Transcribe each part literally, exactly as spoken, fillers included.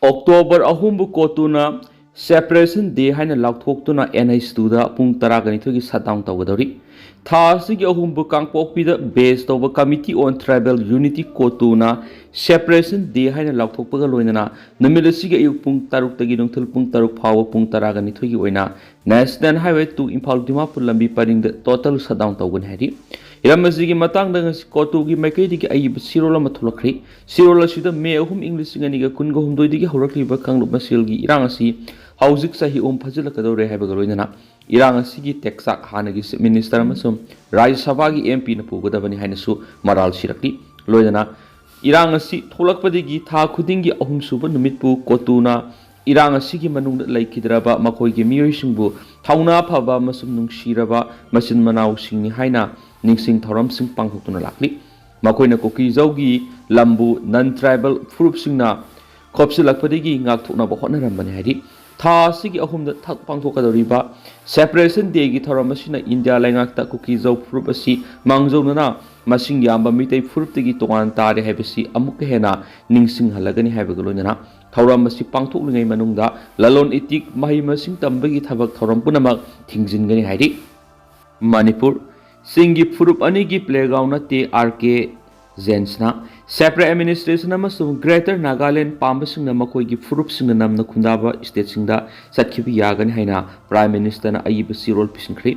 October ꯑꯍꯨꯝꯕꯨ ꯀꯣꯇꯨꯅ Separation Day ꯍꯥꯏꯅ ꯂꯥꯎꯊꯣꯛꯇꯨꯅ N H two ꯗ ꯄꯨꯡ ꯇꯔꯥꯒ ꯅꯤꯊꯣꯏꯒꯤ shutdown ꯇꯧꯒꯗꯧꯔꯤ꯫ ꯊꯥ ꯑꯁꯤꯒꯤ ꯑꯍꯨꯝꯕꯨ ꯀꯥꯡꯄꯣꯛꯄꯤꯗ base ꯇꯧꯕ Committee on Tribal Unity ꯀꯣꯇꯨꯅ Separation Day ꯍꯥꯏꯅ ꯂꯥꯎꯊꯣꯛꯄꯒ ꯂꯣꯏꯅꯅ ꯅꯨꯃꯤꯠ ꯑꯁꯤꯒꯤ ꯑꯌꯨꯛ ꯄꯨꯡ ꯇꯔꯨꯛꯇꯒꯤ ꯅꯨꯡꯊꯤꯜ ꯄꯨꯡ ꯇꯔꯨꯛ ꯐꯥꯎꯕ ꯄꯨꯡ ꯇꯔꯥꯒ ꯅꯤꯊꯣꯏꯒꯤ ꯑꯣꯏꯅ National Highway two Imphal Dimapur ꯂꯝꯕꯤ ꯄꯔꯤꯡꯗ total shutdown ꯇꯧꯒꯅꯤ ꯍꯥꯏꯔꯤ꯫ ꯍꯤꯔꯝ ꯑꯁꯤꯒꯤ ꯃꯇꯥꯡꯗ ꯉꯁꯤ ꯀꯣꯇꯨꯒꯤ ꯃꯥꯏꯀꯩꯗꯒꯤ ꯑꯏꯕ ꯆꯦꯔꯣꯜ ꯑꯃ ꯊꯣꯛꯂꯛꯈ꯭ꯔꯤ꯫ ꯆꯦꯔꯣꯜ ꯑꯁꯤꯗ ꯃꯦ ꯑꯍꯨꯝ, ꯏꯪ ꯂꯤꯁꯤꯡ ꯑꯅꯤꯒ ꯀꯨꯟꯒ ꯍꯨꯝꯗꯣꯏꯗꯒꯤ ꯍꯧꯔꯛꯂꯤꯕ ꯀꯥꯡꯂꯨꯞ ꯃꯁꯦꯜꯒꯤ ꯏꯔꯥꯡ ꯑꯁꯤ ꯍꯧꯖꯤꯛ ꯆꯍꯤ ꯑꯍꯨꯝ ꯐꯥꯖꯤꯜꯂꯛꯀꯗꯧꯔꯦ ꯍꯥꯏꯕꯒ ꯂꯣꯏꯅꯅ ꯏꯔꯥꯡ ꯑꯁꯤꯒꯤ ꯇꯦꯛꯆꯥꯛ ꯍꯥꯟꯅꯒꯤ Chief Minister ꯑꯃꯁꯨꯡ ꯔꯥꯖ꯭ꯌ ꯁꯚꯥꯒꯤ M P ꯅ ꯄꯨꯒꯗꯕꯅꯤ ꯍꯥꯏꯅꯁꯨ ꯃꯔꯥꯜ ꯁꯤꯔꯛꯂꯤ꯫ ꯂꯣꯏꯅꯅ ꯏꯔꯥꯡ ꯑꯁꯤ ꯊꯣꯛꯂꯛꯄꯗꯒꯤ ꯊꯥ ꯈꯨꯗꯤꯡꯒꯤ ꯑꯍꯨꯝꯁꯨꯕ ꯅꯨꯃꯤꯠꯄꯨ ꯀꯣꯇꯨꯅ ꯏꯔꯥꯡ ꯑꯁꯤꯒꯤ ꯃꯅꯨꯡꯗ ꯂꯩꯈꯤꯗ꯭ꯔꯕ ꯃꯈꯣꯏꯒꯤ ꯃꯤꯑꯣꯏꯁꯤꯡꯕꯨ ꯊꯧꯅꯥ ꯐꯕ ꯑꯃꯁꯨꯡ ꯅꯨꯡꯁꯤꯔꯕ ꯃꯆꯤꯟ ꯃꯅꯥꯎꯁꯤꯡꯅꯤ ꯍꯥꯏꯅ ꯅꯤꯡꯁꯤꯡ ꯊꯧꯔꯝꯁꯤꯡ ꯄꯥꯡꯊꯣꯛꯇꯨꯅ ꯂꯥꯛꯂꯤ꯫ ꯃꯈꯣꯏꯅ ꯀꯨꯀꯤꯖꯧꯒꯤ ꯂꯝꯕꯨ non tribal ꯐꯨꯔꯨꯞꯁꯤꯡꯅ ꯈꯣꯞꯆꯤꯜꯂꯛꯄꯗꯒꯤ ꯉꯥꯛꯊꯣꯛꯅꯕ ꯍꯣꯠꯅꯔꯝꯕꯅꯤ ꯍꯥꯏꯔꯤ꯫ ꯊꯥ ꯑꯁꯤꯒꯤ ꯑꯍꯨꯝꯗ ꯊꯛ ꯄꯥꯡꯊꯣꯛꯀꯗꯧꯔꯤꯕ Separation Day ꯒꯤ ꯊꯧꯔꯝ ꯑꯁꯤꯅ ꯏꯟꯗꯤꯌꯥ ꯂꯩꯉꯥꯛꯇ ꯀꯨꯀꯤꯖꯧ ꯐꯨꯔꯨꯞ ꯑꯁꯤ ꯃꯥꯡꯖꯧꯅꯅ ꯃꯁꯤꯡ ꯌꯥꯝꯕ ꯃꯤꯇꯩ ꯐꯨꯔꯨꯞꯇꯒꯤ ꯇꯣꯉꯥꯟ ꯇꯥꯔꯦ ꯍꯥꯏꯕꯁꯤ ꯑꯃꯨꯛꯀ ꯍꯦꯟꯅ ꯅꯤꯡꯁꯤꯡꯍꯜꯂꯒꯅꯤ ꯍꯥꯏꯕꯒ ꯂꯣꯏꯅꯅ ꯊꯧꯔꯝ ꯑꯁꯤ ꯄꯥꯡꯊꯣꯛꯂꯤꯉꯩ ꯃꯅꯨꯡꯗ ꯂꯂꯣꯟ ꯏꯇꯤꯛ, ꯃꯍꯩ ꯃꯁꯤꯡ ꯇꯝꯕꯒꯤ ꯊꯕꯛ ꯊꯧꯔꯝ ꯄꯨꯝꯅꯃꯛ ꯊꯤꯡꯖꯤꯟꯒꯅꯤ ꯍꯥꯏꯔꯤ꯫ ꯃꯅꯤꯄꯨꯔ, ꯆꯤꯡꯒꯤ ꯐꯨꯔꯨꯞ ꯑꯅꯤꯒꯤ playground ꯅꯠꯇꯦ, R K ꯖꯦꯟꯁꯅ꯫ Separate administration ꯑꯃꯁꯨꯡ Greater Nagaland ꯄꯥꯝꯕꯁꯤꯡꯅ ꯃꯈꯣꯏꯒꯤ ꯐꯨꯔꯨꯞꯁꯤꯡꯅ ꯅꯝꯅ ꯈꯨꯟꯗꯥꯕ stateꯁꯤꯡꯗ ꯆꯠꯈꯤꯕ ꯌꯥꯒꯅꯤ ꯍꯥꯏꯅ Prime Minister ꯅ ꯑꯏꯕ ꯆꯦꯔꯣꯜ ꯄꯤꯁꯤꯟꯈ꯭ꯔꯤ꯫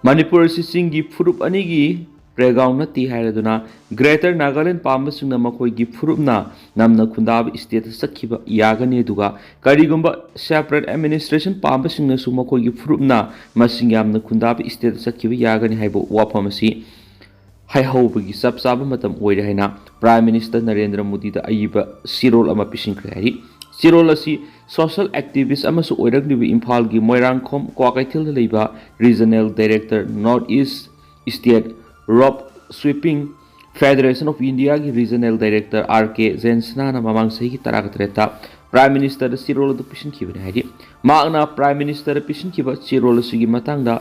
ꯃꯅꯤꯄꯨꯔ ꯑꯁꯤ ꯆꯤꯡꯒꯤ ꯐꯨꯔꯨꯞ ꯑꯅꯤꯒꯤ playground ꯅꯠꯇꯦ ꯍꯥꯏꯔꯗꯨꯅ Greater Nagaland ꯄꯥꯝꯕꯁꯤꯡꯅ ꯃꯈꯣꯏꯒꯤ ꯐꯨꯔꯨꯞꯅ ꯅꯝꯅ ꯈꯨꯟꯗꯥꯕ stateꯇ ꯆꯠꯈꯤꯕ ꯌꯥꯒꯅꯤ, ꯑꯗꯨꯒ ꯀꯔꯤꯒꯨꯝꯕ separate administration ꯄꯥꯝꯕꯁꯤꯡꯅꯁꯨ ꯃꯈꯣꯏꯒꯤ ꯐꯨꯔꯨꯞꯅ ꯃꯁꯤꯡ ꯌꯥꯝꯅ ꯈꯨꯟꯗꯥꯕ stateꯇ ꯆꯠꯈꯤꯕ ꯌꯥꯒꯅꯤ ꯍꯥꯏꯕ ꯋꯥꯐꯝ ꯑꯁꯤ ꯍꯥꯏꯍꯧꯕꯒꯤ ꯆꯞ ꯆꯥꯕ ꯃꯇꯝ ꯑꯣꯏꯔꯦ ꯍꯥꯏꯅ Prime Minister ꯅꯔꯦꯟꯗ꯭ꯔ ꯃꯣꯗꯤꯗ ꯑꯏꯕ ꯆꯦꯔꯣꯜ ꯑꯃ ꯄꯤꯁꯤꯟꯈ꯭ꯔꯦ ꯍꯥꯏꯔꯤ꯫ ꯆꯦꯔꯣꯜ ꯑꯁꯤ social activist ꯑꯃꯁꯨ ꯑꯣꯏꯔꯛꯂꯤꯕ ꯏꯝꯐꯥꯜꯒꯤ ꯃꯣꯏꯔꯥꯡꯈꯣꯝ ꯀ꯭ꯋꯥꯀꯩꯊꯦꯜꯗ ꯂꯩꯕ Regional Director North East State Rope Sweeping Federation of Indiaꯒꯤ Regional Director R K ꯖꯦꯟꯁꯅꯥꯅ ꯃꯃꯥꯡ ꯆꯍꯤꯒꯤ ꯇꯔꯥꯒ ꯇꯔꯦꯠꯇ Prime Ministerꯗ ꯆꯦꯔꯣꯜ ꯑꯗꯨ ꯄꯤꯁꯤꯟꯈꯤꯕꯅꯤ ꯍꯥꯏꯔꯤ꯫ ꯃꯍꯥꯛꯅ Prime Ministerꯗ ꯄꯤꯁꯤꯟꯈꯤꯕ ꯆꯦꯔꯣꯜ ꯑꯁꯤꯒꯤ ꯃꯇꯥꯡꯗ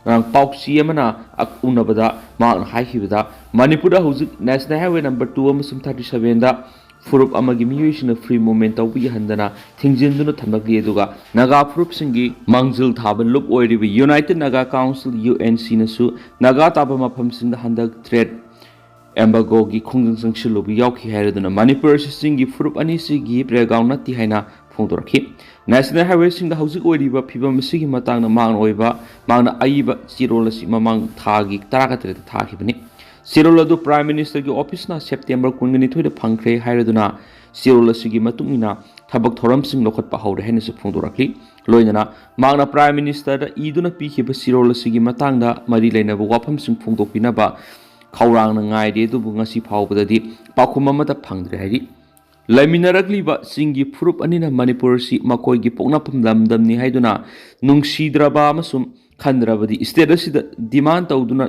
ꯉꯔꯥꯡ ꯄꯥꯎꯆꯦ ꯑꯃꯅ ꯑꯛ-, ꯎꯅꯕꯗ ꯃꯍꯥꯛꯅ ꯍꯥꯏꯈꯤꯕꯗ, ꯃꯅꯤꯄꯨꯔꯗ ꯍꯧꯖꯤꯛ National Highway number two ꯑꯃꯁꯨꯡ thirty sevenꯗ ꯐꯨꯔꯨꯞ ꯑꯃꯒꯤ ꯃꯤꯑꯣꯏꯁꯤꯡꯅ free movement ꯇꯧꯕ ꯌꯥꯍꯟꯗꯅ ꯊꯤꯡꯖꯤꯟꯗꯨꯅ ꯊꯝꯂꯛꯂꯤ꯫ ꯑꯗꯨꯒ ꯅꯥꯒꯥ ꯐꯨꯔꯨꯞꯁꯤꯡꯒꯤ ꯃꯥꯡꯖꯤꯜ ꯊꯥꯕ ꯂꯨꯞ ꯑꯣꯏꯔꯤꯕ United Naga Council, UNC ꯅꯁꯨ ꯅꯥꯒꯥ ꯇꯥꯕ ꯃꯐꯝꯁꯤꯡꯗ ꯍꯟꯗꯛ trade embargo ꯒꯤ ꯈꯣꯡꯖꯪ ꯆꯪꯁꯤꯜꯂꯨꯕ ꯌꯥꯎꯈꯤ ꯍꯥꯏꯔꯗꯨꯅ ꯃꯅꯤꯄꯨꯔ ꯑꯁꯤ ꯆꯤꯡꯒꯤ ꯐꯨꯔꯨꯞ ꯑꯅꯤꯁꯤꯒꯤ playground ꯅꯠꯇꯦ ꯍꯥꯏꯅ ꯐꯣꯡꯗꯣꯔꯛꯈꯤ꯫ National Highway ꯁꯤꯡꯗ ꯍꯧꯖꯤꯛ ꯑꯣꯏꯔꯤꯕ ꯐꯤꯕꯝ ꯑꯁꯤꯒꯤ ꯃꯇꯥꯡꯗ ꯃꯥꯡ ꯑꯣꯏꯕ ꯃꯥꯡꯅ ꯑꯏꯕ ꯆꯦꯔꯣꯜ ꯑꯁꯤ ꯃꯃꯥꯡ ꯊꯥꯒꯤ ꯇꯔꯥꯒ ꯇꯔꯦꯠꯇ ꯊꯥꯈꯤꯕꯅꯤ꯫ ꯆꯦꯔꯣꯜ ꯑꯗꯨ Prime Minister ꯒꯤ office ꯅ September ꯀꯨꯟꯒ ꯅꯤꯊꯣꯏꯗ ꯐꯪꯈ꯭ꯔꯦ ꯍꯥꯏꯔꯗꯨꯅ ꯆꯦꯔꯣꯜ ꯑꯁꯤꯒꯤ ꯃꯇꯨꯡ ꯏꯟꯅ ꯊꯕꯛ ꯊꯧꯔꯝꯁꯤꯡ ꯂꯧꯈꯠꯄ ꯍꯧꯔꯦ ꯍꯥꯏꯅꯁꯨ ꯐꯣꯡꯗꯣꯔꯛꯂꯤ꯫ ꯂꯣꯏꯅꯅ ꯃꯍꯥꯛꯅ Prime Minister ꯗ ꯏꯗꯨꯅ ꯄꯤꯈꯤꯕ ꯆꯦꯔꯣꯜ ꯑꯁꯤꯒꯤ ꯃꯇꯥꯡꯗ ꯃꯔꯤ ꯂꯩꯅꯕ ꯋꯥꯐꯝꯁꯤꯡ ꯐꯣꯡꯗꯣꯛꯄꯤꯅꯕ ꯈꯧꯔꯥꯡꯅ ꯉꯥꯏꯔꯤ, ꯑꯗꯨꯕꯨ ꯉꯁꯤ ꯐꯥꯎꯕꯗꯗꯤ ꯄꯥꯎꯈꯨꯝ ꯑꯃꯠꯇ ꯐꯪꯗ꯭ꯔꯦ ꯍꯥꯏꯔꯤ꯫ ꯂꯩꯃꯤꯟꯅꯔꯛꯂꯤꯕ ꯆꯤꯡꯒꯤ ꯐꯨꯔꯨꯞ ꯑꯅꯤꯅ ꯃꯅꯤꯄꯨꯔ ꯑꯁꯤ ꯃꯈꯣꯏꯒꯤ ꯄꯣꯛꯅꯐꯝ ꯂꯝꯗꯝꯅꯤ ꯍꯥꯏꯗꯨꯅ ꯅꯨꯡꯁꯤꯗ꯭ꯔꯕ ꯑꯃꯁꯨꯡ ꯈꯟꯗ꯭ꯔꯕꯗꯤ state ꯑꯁꯤꯗ demand ꯇꯧꯗꯨꯅ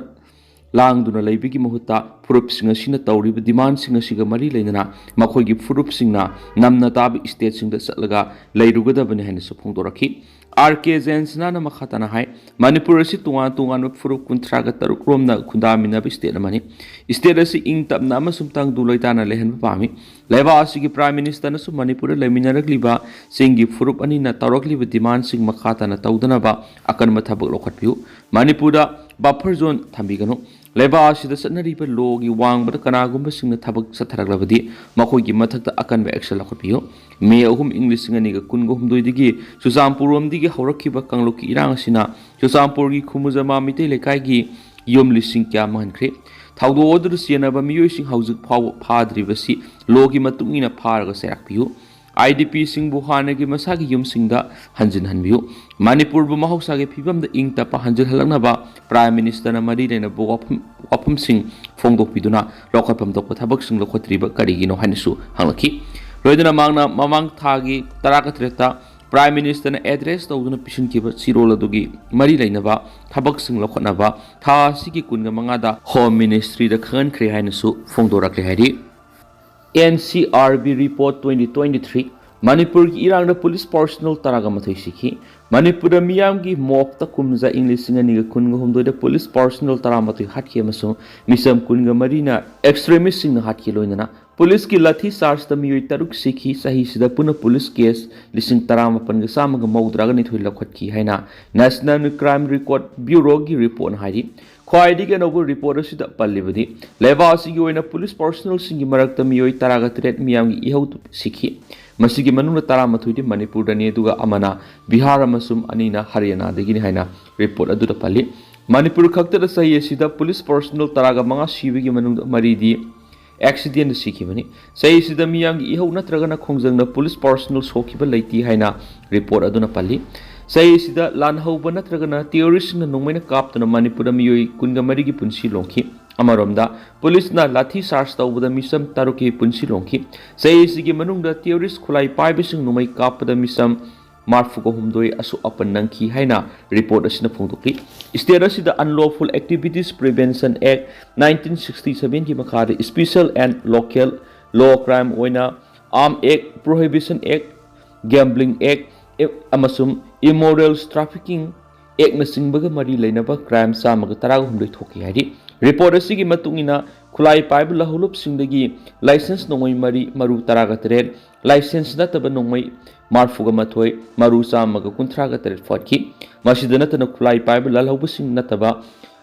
ꯂꯥꯡꯗꯨꯅ ꯂꯩꯕꯒꯤ ꯃꯍꯨꯠꯇ ꯐꯨꯔꯨꯞꯁꯤꯡ ꯑꯁꯤꯅ ꯇꯧꯔꯤꯕ demand ꯁꯤꯡ ꯑꯁꯤꯒ ꯃꯔꯤ ꯂꯩꯅꯅ ꯃꯈꯣꯏꯒꯤ ꯐꯨꯔꯨꯞꯁꯤꯡꯅ ꯅꯝꯅ ꯇꯥꯕ state ꯁꯤꯡꯗ ꯆꯠꯂꯒ ꯂꯩꯔꯨꯒꯗꯕꯅꯤ ꯍꯥꯏꯅꯁꯨ ꯐꯣꯡꯗꯣꯔꯛꯈꯤ꯫ ꯑꯥꯔ ꯀꯦ ꯖꯌꯟꯁꯅꯥꯅ ꯃꯈꯥ ꯇꯥꯅ ꯍꯥꯏ, ꯃꯅꯤꯄꯨꯔ ꯑꯁꯤ ꯇꯣꯉꯥꯟ ꯇꯣꯉꯥꯟꯕ ꯐꯨꯔꯨꯞ ꯀꯨꯟꯊ꯭ꯔꯥꯒ ꯇꯔꯨꯛ ꯔꯣꯝꯅ ꯈꯨꯟꯗꯥꯃꯤꯟꯅꯕ state ꯑꯃꯅꯤ꯫ State ꯑꯁꯤ ꯏꯪ ꯇꯞꯅ ꯑꯃꯁꯨꯡ ꯇꯪꯗꯨ ꯂꯩꯇꯥꯅ ꯂꯩꯍꯟꯕ ꯄꯥꯝꯃꯤ꯫ ꯂꯩꯕꯥꯛ ꯑꯁꯤꯒꯤ Prime Minister ꯅꯁꯨ ꯃꯅꯤꯄꯨꯔꯗ ꯂꯩꯃꯤꯟꯅꯔꯛꯂꯤꯕ ꯆꯤꯡꯒꯤ ꯐꯨꯔꯨꯞ ꯑꯅꯤꯅ ꯇꯧꯔꯛꯂꯤꯕ demand ꯁꯤꯡ ꯃꯈꯥ ꯇꯥꯅ ꯇꯧꯗꯅꯕ ꯑꯀꯟꯕ ꯊꯕꯛ ꯂꯧꯈꯠꯄꯤꯌꯨ꯫ ꯃꯅꯤꯄꯨꯔꯗ buffer zone ꯊꯝꯕꯤꯒꯅꯨ꯫ ꯂꯩꯕꯥꯛ ꯑꯁꯤꯗ ꯆꯠꯅꯔꯤꯕ law ꯒꯤ ꯋꯥꯡꯃꯗ ꯀꯅꯥꯒꯨꯝꯕꯁꯤꯡꯅ ꯊꯕꯛ ꯆꯠꯊꯔꯛꯂꯕꯗꯤ ꯃꯈꯣꯏꯒꯤ ꯃꯊꯛꯇ ꯑꯀꯟꯕ action ꯂꯧꯈꯠꯄꯤꯌꯨ꯫ ꯃꯦ ꯑꯍꯨꯝ, ꯏꯪ ꯂꯤꯁꯤꯡ ꯑꯅꯤꯒ ꯀꯨꯟꯒ ꯍꯨꯝꯗꯣꯏꯗꯒꯤ ꯆꯨꯔꯆꯥꯟꯄꯨꯔꯔꯣꯝꯗꯒꯤ ꯍꯧꯔꯛꯈꯤꯕ ꯀꯥꯡꯂꯨꯞꯀꯤ ꯏꯔꯥꯡ ꯑꯁꯤꯅ ꯆꯨꯔꯆꯥꯟꯄꯨꯔꯒꯤ ꯈꯨꯃꯨꯖꯃꯥ ꯃꯤꯇꯩ ꯂꯩꯀꯥꯏꯒꯤ ꯌꯨꯝ ꯂꯤꯁꯤꯡ ꯀꯌꯥ ꯃꯥꯡꯍꯟꯈ꯭ꯔꯦ꯫ ꯊꯧꯗꯣꯛ ꯑꯗꯨꯗ ꯆꯦꯟꯅꯕ ꯃꯤꯑꯣꯏꯁꯤꯡ ꯍꯧꯖꯤꯛ ꯐꯥꯎꯕ ꯐꯥꯗ꯭ꯔꯤꯕꯁꯤ law ꯒꯤ ꯃꯇꯨꯡ ꯏꯟꯅ ꯐꯥꯔꯒ ꯆꯩꯔꯥꯛꯄꯤꯌꯨ꯫ ꯑꯥꯏ ꯗꯤ ꯄꯤ ꯁꯤꯡꯕꯨ ꯍꯥꯟꯅꯒꯤ ꯃꯁꯥꯒꯤ ꯌꯨꯝꯁꯤꯡꯗ ꯍꯟꯖꯤꯟꯍꯟꯕꯤꯌꯨ꯫ ꯃꯅꯤꯄꯨꯔꯕꯨ ꯃꯍꯧꯁꯥꯒꯤ ꯐꯤꯕꯝꯗ ꯏꯪ ꯇꯞꯄ ꯍꯟꯖꯤꯜꯍꯜꯂꯛꯅꯕ Prime Minister ꯅ ꯃꯔꯤ ꯂꯩꯅꯕ ꯋꯥꯐꯝ, ꯋꯥꯐꯝꯁꯤꯡ ꯐꯣꯡꯗꯣꯛꯄꯤꯗꯨꯅ ꯂꯧꯈꯠꯐꯝ ꯊꯣꯛꯄ ꯊꯕꯛꯁꯤꯡ ꯂꯧꯈꯠꯇ꯭ꯔꯤꯕ ꯀꯔꯤꯒꯤꯅꯣ ꯍꯥꯏꯅꯁꯨ ꯍꯪꯂꯛꯈꯤ꯫ ꯂꯣꯏꯅꯅ ꯃꯍꯥꯛꯅ ꯃꯃꯥꯡ ꯊꯥꯒꯤ ꯇꯔꯥꯒ ꯇꯔꯦꯠꯇ Prime Minister ꯅ address ꯇꯧꯗꯨꯅ ꯄꯤꯁꯤꯟꯈꯤꯕ ꯆꯦꯔꯣꯜ ꯑꯗꯨꯒꯤ ꯃꯔꯤ ꯂꯩꯅꯕ ꯊꯕꯛꯁꯤꯡ ꯂꯧꯈꯠꯅꯕ ꯊꯥ ꯑꯁꯤꯒꯤ ꯀꯨꯟꯒ ꯃꯉꯥꯗ Home Ministry ꯗ ꯈꯪꯍꯟꯈ꯭ꯔꯦ ꯍꯥꯏꯅꯁꯨ ꯐꯣꯡꯗꯣꯔꯛꯂꯦ ꯍꯥꯏꯔꯤ꯫ N C R B report twenty twenty-three, ꯃꯅꯤꯄꯨꯔꯒꯤ ꯏꯔꯥꯡꯗ police personnel ꯇꯔꯥꯒ ꯃꯥꯊꯣꯏ ꯁꯤꯈꯤ꯫ ꯃꯅꯤꯄꯨꯔꯗ ꯃꯤꯌꯥꯝꯒꯤ mob ꯇ ꯀꯨꯝꯖꯥ ꯏꯪ ꯂꯤꯁꯤꯡ ꯑꯅꯤꯒ ꯀꯨꯟꯒ ꯍꯨꯝꯗꯣꯏꯗ police personnel ꯇꯔꯥꯃꯥꯊꯣꯏ ꯍꯥꯠꯈꯤ ꯑꯃꯁꯨꯡ ꯃꯤꯆꯝ ꯀꯨꯟꯒ ꯃꯔꯤꯅ extremist ꯁꯤꯡꯅ ꯍꯥꯠꯈꯤ, ꯂꯣꯏꯅꯅ ꯄꯨꯂꯤꯁꯀꯤ ꯂꯥꯊꯤ ꯆꯥꯔꯖꯇ ꯃꯤꯑꯣꯏ ꯇꯔꯨꯛ ꯁꯤꯈꯤ꯫ ꯆꯍꯤꯁꯤꯗ ꯄꯨꯟꯅ ꯄꯨꯂꯤꯁ ꯀꯦꯁ ꯂꯤꯁꯤꯡ ꯇꯔꯥꯃꯥꯄꯟꯒ ꯆꯥꯝꯃꯒ ꯃꯧꯗ꯭ꯔꯥꯒ ꯅꯤꯊꯣꯏ ꯂꯧꯈꯠꯈꯤ ꯍꯥꯏꯅ National Crime Record Bureauꯒꯤ ꯔꯤꯄꯣꯔꯠꯅ ꯍꯥꯏꯔꯤ꯫ ꯈ꯭ꯋꯥꯏꯗꯒꯤ ꯑꯅꯧꯕ ꯔꯤꯄꯣꯔꯠ ꯑꯁꯤꯗ ꯄꯜꯂꯤꯕꯗꯤ, ꯂꯩꯕꯥꯛ ꯑꯁꯤꯒꯤ ꯑꯣꯏꯅ ꯄꯨꯂꯤꯁ ꯄꯥꯔꯁꯣꯅꯦꯜꯁꯤꯡꯒꯤ ꯃꯔꯛꯇ ꯃꯤꯑꯣꯏ ꯇꯔꯥꯒ ꯇꯔꯦꯠ ꯃꯤꯌꯥꯝꯒꯤ ꯏꯍꯧ ꯁꯤꯈꯤ꯫ ꯃꯁꯤꯒꯤ ꯃꯅꯨꯡꯗ ꯇꯔꯥꯃꯥꯊꯣꯏꯗꯤ ꯃꯅꯤꯄꯨꯔꯗꯅꯤ, ꯑꯗꯨꯒ ꯑꯃꯅ ꯕꯤꯍꯥꯔ ꯑꯃꯁꯨꯡ ꯑꯅꯤꯅ ꯍꯔꯤꯌꯥꯅꯥꯗꯒꯤꯅꯤ ꯍꯥꯏꯅ ꯔꯤꯄꯣꯔꯠ ꯑꯗꯨꯗ ꯄꯜꯂꯤ꯫ ꯃꯅꯤꯄꯨꯔ ꯈꯛꯇꯗ ꯆꯍꯤ ꯑꯁꯤꯗ ꯄꯨꯂꯤꯁ ꯄꯥꯔꯁꯣꯅꯦꯜ ꯇꯔꯥꯒ ꯃꯉꯥ ꯁꯤꯕꯒꯤ ꯃꯅꯨꯡꯗ ꯃꯔꯤꯗꯤ ꯑꯦꯛꯁꯤꯗꯦꯟꯗ ꯁꯤꯈꯤꯕꯅꯤ꯫ ꯆꯍꯤ ꯑꯁꯤꯗ ꯃꯤꯌꯥꯝꯒꯤ ꯏꯍꯧ ꯅꯠꯇ꯭ꯔꯒꯅ ꯈꯣꯡꯖꯪꯅ ꯄꯨꯂꯤꯁ ꯄꯥꯔꯁꯣꯅꯦꯜ ꯁꯣꯛꯈꯤꯕ ꯂꯩꯇꯦ ꯍꯥꯏꯅ ꯔꯤꯄꯣꯔꯠ ꯑꯗꯨꯅ ꯄꯜꯂꯤ꯫ ꯆꯍꯤ ꯑꯁꯤꯗ ꯂꯥꯟ ꯍꯧꯕ ꯅꯠꯇ꯭ꯔꯒꯅ ꯇꯦꯔꯣꯔꯤꯁꯁꯤꯡꯅ ꯅꯣꯡꯃꯩꯅ ꯀꯥꯞꯇꯨꯅ ꯃꯅꯤꯄꯨꯔꯗ ꯃꯤꯑꯣꯏ ꯀꯨꯟꯒ ꯃꯔꯤꯒꯤ ꯄꯨꯟꯁꯤ ꯂꯣꯡꯈꯤ꯫ ꯑꯃꯔꯣꯝꯗ, ꯄꯨꯂꯤꯁꯅ ꯂꯥꯊꯤ ꯆꯥꯔꯖ ꯇꯧꯕꯗ ꯃꯤꯆꯝ ꯇꯔꯨꯛꯀꯤ ꯄꯨꯟꯁꯤ ꯂꯣꯡꯈꯤ꯫ ꯆꯍꯤ ꯑꯁꯤꯒꯤ ꯃꯅꯨꯡꯗ ꯇꯦꯔꯣꯔꯤꯁ ꯈꯨꯠꯂꯥꯏ ꯄꯥꯏꯕꯁꯤꯡ ꯅꯣꯡꯃꯩ ꯀꯥꯞꯄꯗ ꯃꯤꯆꯝ ꯃꯔꯐꯨꯒ ꯍꯨꯝꯗꯣꯏ ꯑꯁꯣꯛ ꯑꯄꯟ ꯅꯪꯈꯤ ꯍꯥꯏꯅ ꯔꯤꯄꯣꯔꯠ ꯑꯁꯤꯅ ꯐꯣꯡꯗꯣꯛꯂꯤ꯫ ꯁ꯭ꯇꯦꯠ ꯑꯁꯤꯗ Unlawful Activities Prevention Act nineteen sixty sevenꯒꯤ ꯃꯈꯥꯗ Special and Local Law Crime ꯑꯣꯏꯅ Arms Act, Prohibition Act, Gambling Act ꯑꯃꯁꯨꯡ Immoral Trafficking Actꯅꯆꯤꯡꯕꯒ ꯃꯔꯤ ꯂꯩꯅꯕ ꯀ꯭ꯔꯥꯏꯝ ꯆꯥꯝꯃꯒ ꯇꯔꯥꯒ ꯍꯨꯝꯗꯣꯏ ꯊꯣꯛꯈꯤ ꯍꯥꯏꯔꯤ꯫ ꯔꯤꯄꯣꯔꯠ ꯑꯁꯤꯒꯤ ꯃꯇꯨꯡ ꯏꯟꯅ, ꯈꯨꯠꯂꯥꯏ ꯄꯥꯏꯕ ꯂꯧꯍꯧꯂꯨꯞꯁꯤꯡꯗꯒꯤ ꯂꯥꯏꯁꯦꯟꯁ ꯅꯣꯡꯃꯩ ꯃꯔꯤ, ꯃꯔꯨ ꯇꯔꯥꯒ ꯇꯔꯦꯠ, ꯂꯥꯏꯁꯦꯟꯁ ꯅꯠꯇꯕ ꯅꯣꯡꯃꯩ ꯃꯔꯐꯨꯒ ꯃꯥꯊꯣꯏ, ꯃꯔꯨ ꯆꯥꯝꯃꯒ ꯀꯨꯟꯊ꯭ꯔꯥꯒ ꯇꯔꯦꯠ ꯐꯥꯠꯈꯤ꯫ ꯃꯁꯤꯗ ꯅꯠꯇꯅ, ꯈꯨꯠꯂꯥꯏ ꯄꯥꯏꯕ ꯂꯥꯜꯍꯧꯕꯁꯤꯡ ꯅꯠꯇꯕ